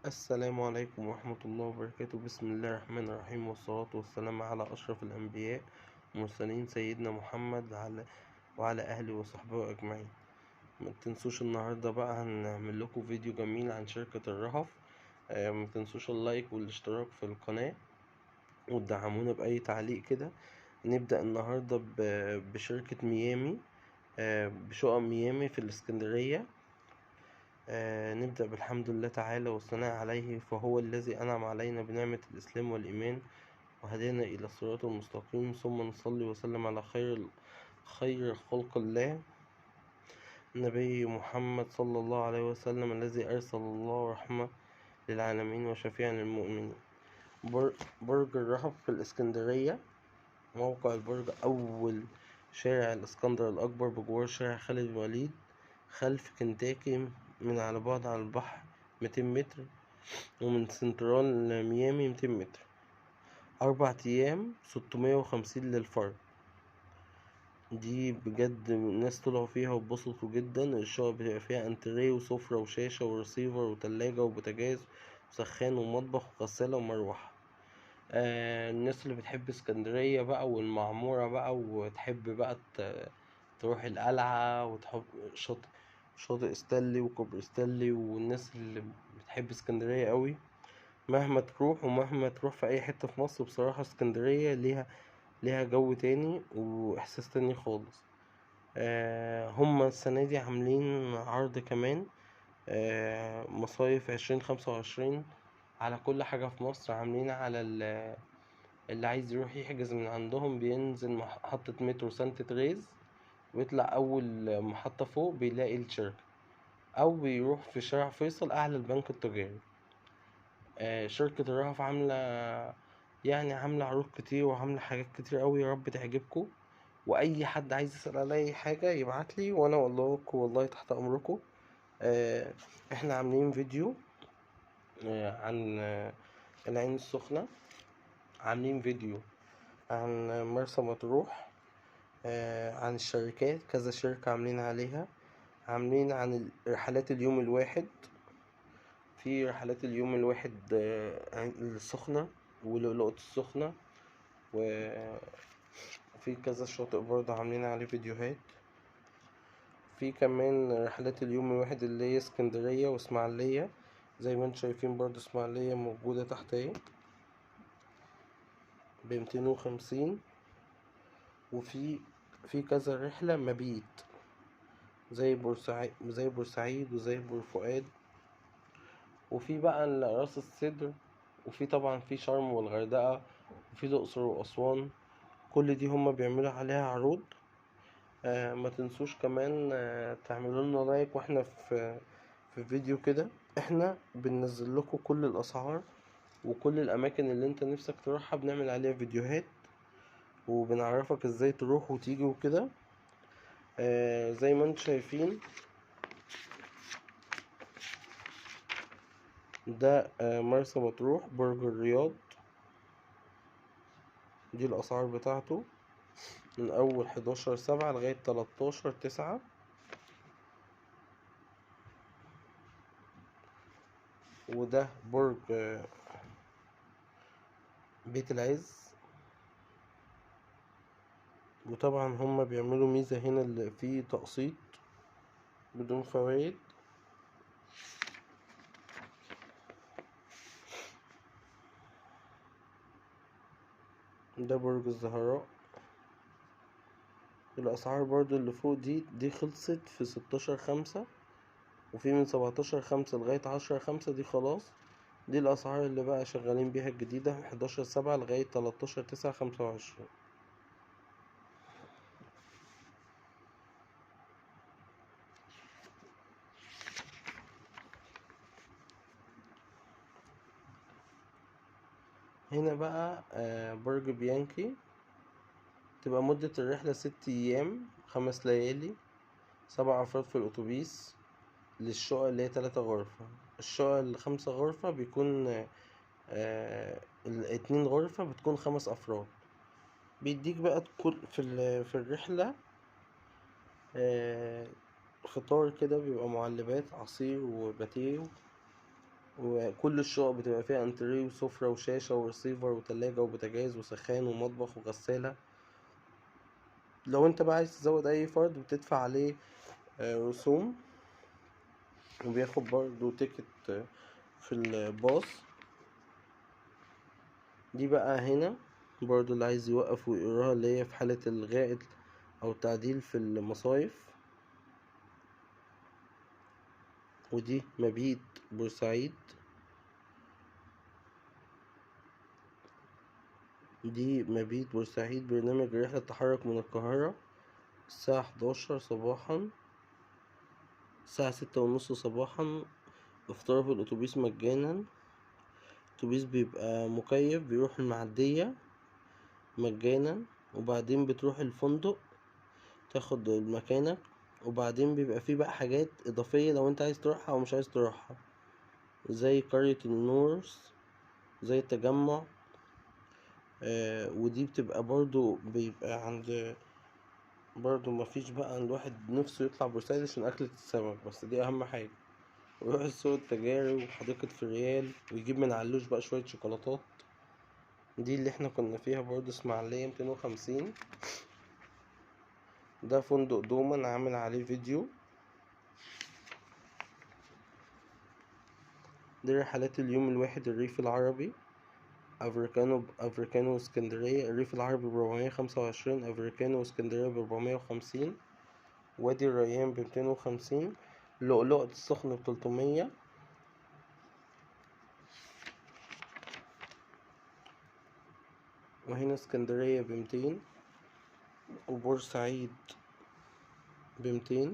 السلام عليكم ورحمة الله وبركاته. بسم الله الرحمن الرحيم، والصلاة والسلام على أشرف الأنبياء والمرسلين سيدنا محمد وعلى أهله وصحبه أجمعين. ما تنسوش النهاردة بقى هنعمل لكم فيديو جميل عن شركة الرهف. ما تنسوش اللايك والاشتراك في القناة وتدعمونا بأي تعليق كده. نبدأ النهاردة بشركة ميامي، بشقق ميامي في الإسكندرية. نبدأ بالحمد لله تعالى والثناء عليه، فهو الذي أنعم علينا بنعمة الإسلام والإيمان وهدانا إلى الصراط المستقيم، ثم نصلي وسلم على خير خلق الله نبي محمد صلى الله عليه وسلم، الذي أرسل الله رحمة للعالمين وشفيعا للمؤمنين. برج الرهف في الإسكندرية، موقع البرج أول شارع الإسكندر الأكبر بجوار شارع خالد الوليد خلف كنتاكي، من على بعد على البحر 200 متر، ومن سنترال ميامي 200 متر. 4 أيام 650 للفرد. دي بجد الناس طلعوا فيها واتبسطوا جدا. الشقق بيبقى فيها انتريه وسفرة وشاشة ورسيفر وتلاجة وبوتاجاز وسخان ومطبخ وغسالة ومروحة. الناس اللي بتحب اسكندرية بقى والمعمورة بقى، وتحب بقى تروح القلعة وتحب شاطئ ستانلي وكوبري ستانلي، والناس اللي بتحب اسكندرية قوي مهما تروح ومهما تروح في اي حتة في مصر، بصراحة اسكندرية ليها جو تاني واحساس تاني خالص. هما السنة دي عاملين عرض كمان، مصايف 2025 على كل حاجة في مصر. عاملين على اللي عايز يروح يحجز من عندهم بينزل محطة مترو سانت تريز ويطلع أول محطة فوق بيلاقي الشركة، أو بيروح في شارع فيصل أعلى البنك التجاري. شركة الرهف عاملة عروض كتير وعاملة حاجات كتير أوي، يا رب تعجبكم. وأي حد عايز يسأل على أي حاجة يبعتلي وأنا أقول لكم، والله تحت أمركم. إحنا عاملين فيديو عن العين السخنة، عاملين فيديو عن مرسى مطروح، عن الشركات، كذا شركة عاملين عليها، عاملين عن رحلات اليوم الواحد. في رحلات اليوم الواحد السخنة ولؤلؤة السخنة، وفي كذا شاطئ برضه عاملين عليه فيديوهات. في كمان رحلات اليوم الواحد اللي هي اسكندرية واسماعيلية، زي ما انتم شايفين برضه اسماعيلية موجودة تحت اهي ب250. وفي كذا رحلة مبيت زي بورسعيد وزي بور فؤاد، وفي بقى راس السدر، وفي طبعا في شرم والغردقة، وفي الأقصر وأسوان. كل دي هما بيعملوا عليها عروض. ما تنسوش كمان تعملوا لنا لايك، واحنا في فيديو كده احنا بننزل لكم كل الأسعار وكل الأماكن اللي انت نفسك تروحها، بنعمل عليها فيديوهات وبنعرفك ازاي تروح وتيجي وكده. زي ما انتم شايفين ده مرسى مطروح برج الرياض، دي الأسعار بتاعته من أول 11/7 لغاية 13/9. وده برج بيت العز. وطبعا هما بيعملوا ميزة هنا اللي فيه تقسيط بدون فوائد. ده برج الزهراء. الأسعار برضو اللي فوق دي خلصت في 16/5، وفي من 17/5 لغاية 10/5 دي خلاص. دي الأسعار اللي بقى شغالين بيها الجديدة، 11/7 لغاية 13/9/25. هنا بقى برج بيانكي، تبقى مدة الرحلة 6 أيام 5 ليالي، 7 أفراد في الأتوبيس، للشقق اللي هي 3 غرفة. الشقق اللي 5 غرفة بيكون 2 غرفة بتكون 5 أفراد. بيديك بقى كل في الرحلة فطار كده، بيبقى معلبات عصير وباتيه وكل الشقق بتبقى فيها انتريه وسفرة وشاشة ورسيفر وتلاجة وبوتاجاز وسخان ومطبخ وغسالة. لو انت بقى عايز تزود اي فرد بتدفع عليه رسوم، وبياخد برضو ticket في الباص. دي بقى هنا برضو اللي عايز يوقف ويقراها، اللي هي في حالة الغاء او التعديل في المصايف. ودي مبيت بورسعيد، دي مبيت بورسعيد برنامج رحلة تحرك من القاهرة الساعة 11 صباحا، الساعة 6:30 صباحا، افطار في الأتوبيس مجانا، الأتوبيس بيبقى مكيف، بيروح المعدية مجانا، وبعدين بتروح الفندق تاخد مكانك، وبعدين بيبقى فيه بقى حاجات إضافية لو انت عايز تروحها أو مش عايز تروحها، زي قرية النورس، زي التجمع، ودي بتبقى برضو بيبقى عند برضو مفيش بقى الواحد نفسه يطلع بورسعيد عشان أكلة السمك، بس دي أهم حاجة، ويروح السوق التجاري وحديقة فريال، ويجيب من علوش بقى شوية شوكولاتات. دي اللي احنا كنا فيها برضو اسماعيلية 250. ده فندق دوما عامل عليه فيديو. دي رحلات اليوم الواحد، الريف العربي، افريكانو اسكندرية، الريف العربي ب425، افريكانو اسكندرية ب450، وادي الريان ب250، لؤلؤة السخنة ب300. وهنا اسكندرية ب200، وبورسعيد ب200.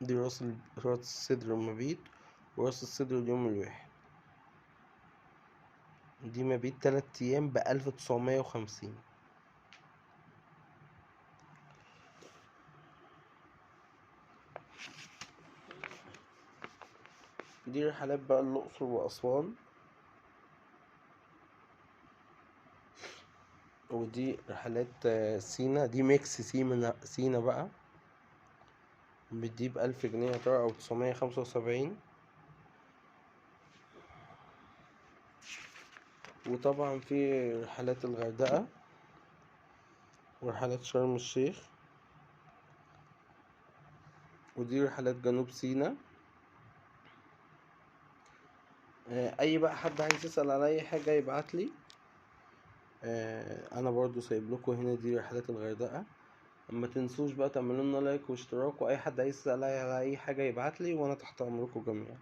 دي راس السدر مبيت، وراس السدر اليوم الواحد. دي مبيت 3 أيام ب1950. دي رحلات بقى الأقصر وأسوان، ودي رحلات سينا، دي mix سينا بقى، بدي ب1000 جنيه يا ترى أو 975. وطبعا في رحلات الغردقة ورحلات شرم الشيخ، ودي رحلات جنوب سينا. اي بقى حد عايز يسأل على اي حاجة يبعتلي، انا برضو سايب لكم هنا دي رحلات الغردقة. ما تنسوش بقى تعملوا لنا لايك واشتراك، واي حد عايز يسأل على اي حاجة يبعتلي، وانا تحت امركم جميعا.